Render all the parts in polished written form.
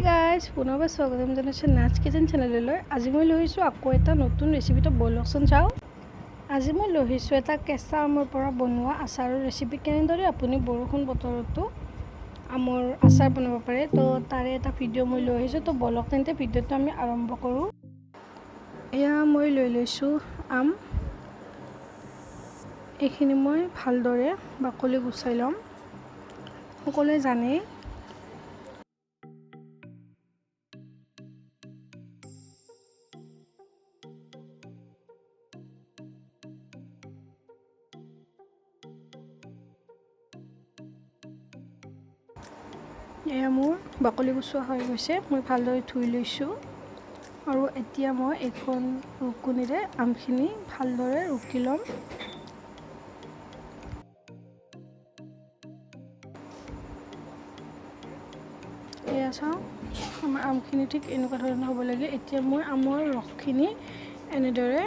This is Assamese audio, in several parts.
গাইজ, পুনৰবাৰ স্বাগতম জনাইছোঁ নাচ কিচেন চেনেললৈ। আজি মই লৈ আহিছোঁ আকৌ এটা নতুন ৰেচিপি। তো ব'লকচোন চাওঁ। আজি মই লৈ আহিছোঁ এটা কেঁচা আমৰ পৰা বনোৱা আচাৰৰ ৰেচিপি। কেনেদৰে আপুনি বৰষুণ বতৰতো আমৰ আচাৰ বনাব পাৰে, তো তাৰে এটা ভিডিঅ' মই লৈ আহিছোঁ। তো ব'লক তেন্তে ভিডিঅ'টো আমি আৰম্ভ কৰোঁ। এয়া মই লৈ লৈছোঁ আম। এইখিনি মই ভালদৰে বাকলি গুচাই ল'ম। সকলোৱে জানেই এয়া মোৰ বাকলি গুচোৱা হৈ গৈছে। মই ভালদৰে ধুই লৈছোঁ আৰু এতিয়া মই এইখন ৰুকনিৰে আমখিনি ভালদৰে ৰুকি ল'ম। এয়া চাওঁ, আমাৰ আমখিনি ঠিক এনেকুৱা ধৰণৰ হ'ব লাগে। এতিয়া মই আমৰ ৰসখিনি এনেদৰে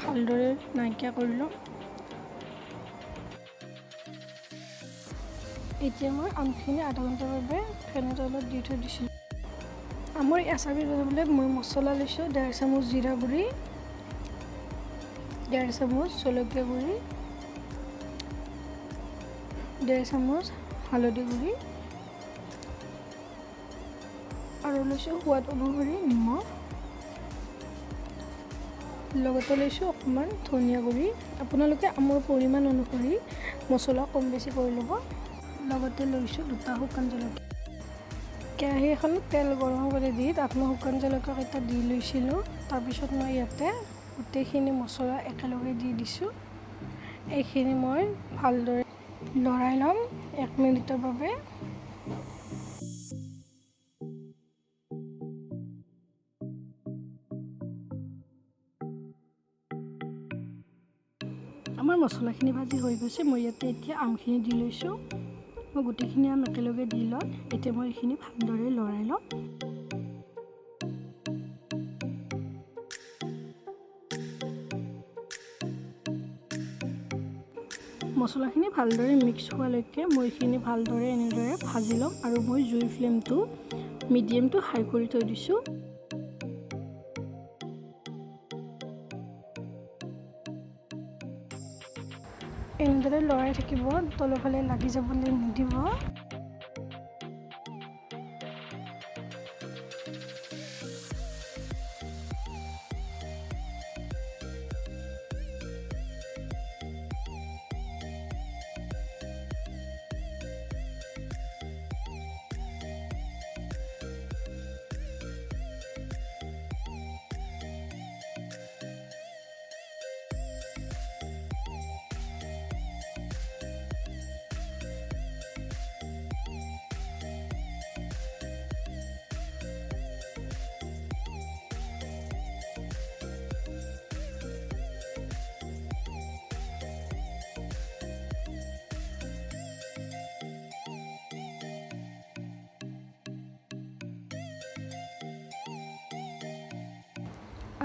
ভালদৰে নাইকিয়া কৰি ল'ম। এতিয়া মই আমখিনি আধা ঘণ্টাৰ বাবে ফেনৰ তলত দি থৈ দিছিলোঁ। আমৰ এই আচাৰবিধ বনাবলৈ মই মছলা লৈছোঁ 1.5 চামুচ জিৰা গুড়ি, 1.5 চামুচ জলকীয়া গুড়ি, 1.5 চামুচ হালধি গুড়ি আৰু লৈছোঁ সোৱাদ অনুসৰি নিমখ। লগতে লৈছোঁ অকণমান ধনিয়া গুড়ি। আপোনালোকে আমৰ পৰিমাণ অনুসৰি মছলা কম বেছি কৰি ল'ব। লগতে লৈছোঁ 2টা শুকান জলকীয়া। কেৰাহী এখনত তেল গৰম হ'বলৈ দি তাত মই শুকান জলকীয়াকেইটা দি লৈছিলোঁ। তাৰপিছত মই ইয়াতে গোটেইখিনি মছলা একেলগে দি দিছোঁ। এইখিনি মই ভালদৰে লৰাই ল'ম 1 মিনিটৰ বাবে। আমাৰ মছলাখিনি ভাজি হৈ গৈছে। মই ইয়াতে এতিয়া আমখিনি দি লৈছোঁ। মই গোটেইখিনি আম একেলগে দি লওঁ। এতিয়া মই এইখিনি ভালদৰে লৰাই ল'ম। মছলাখিনি ভালদৰে মিক্স হোৱালৈকে মই এইখিনি ভালদৰে এনেদৰে ভাজি ল'ম আৰু মই জুইৰ ফ্লেমটো মিডিয়াম টু হাই কৰি থৈ দিছোঁ। এনেদৰে লৰাই থাকিব, তলৰফালে লাগি যাবলৈ নিদিব।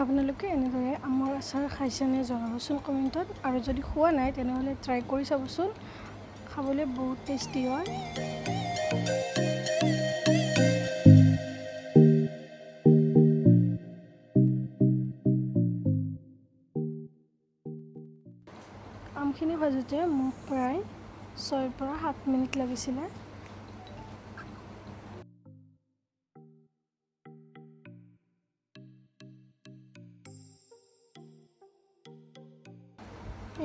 আপোনালোকে এনেদৰে আমৰ আচাৰ খাইছেনে জনাবচোন কমেণ্টত। আৰু যদি খোৱা নাই তেনেহ'লে ট্ৰাই কৰি চাবচোন, খাবলৈ বহুত টেষ্টি হয়। আমখিনি ভাজোঁতে মোক প্ৰায় 6 পৰা 7 মিনিট লাগিছিলে।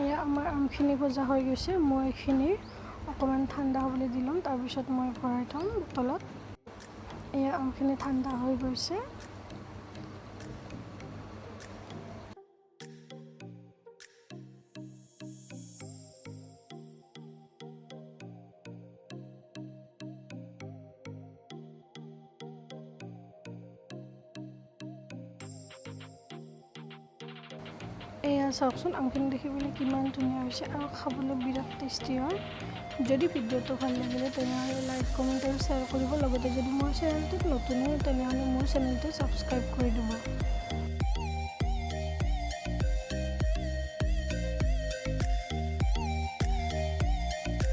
এয়া আমাৰ আমখিনি ভজা হৈ গৈছে। মই এইখিনি অকণমান ঠাণ্ডা হ'বলৈ দি ল'ম, তাৰপিছত মই ভৰাই থ'ম বটলত। এয়া আমখিনি ঠাণ্ডা হৈ গৈছে। এয়া চাওকচোন, আমখিনি দেখিবলৈ কিমান ধুনীয়া হৈছে আৰু খাবলৈ বিৰাট টেষ্টি হয়। যদি ভিডিঅ'টো ভাল লাগিলে তেনেহ'লে লাইক, কমেণ্ট আৰু শ্বেয়াৰ কৰিব। লগতে যদি মোৰ চেনেলটোত নতুন হয় তেনেহ'লে মোৰ চেনেলটো ছাবস্ক্ৰাইব কৰি দিব।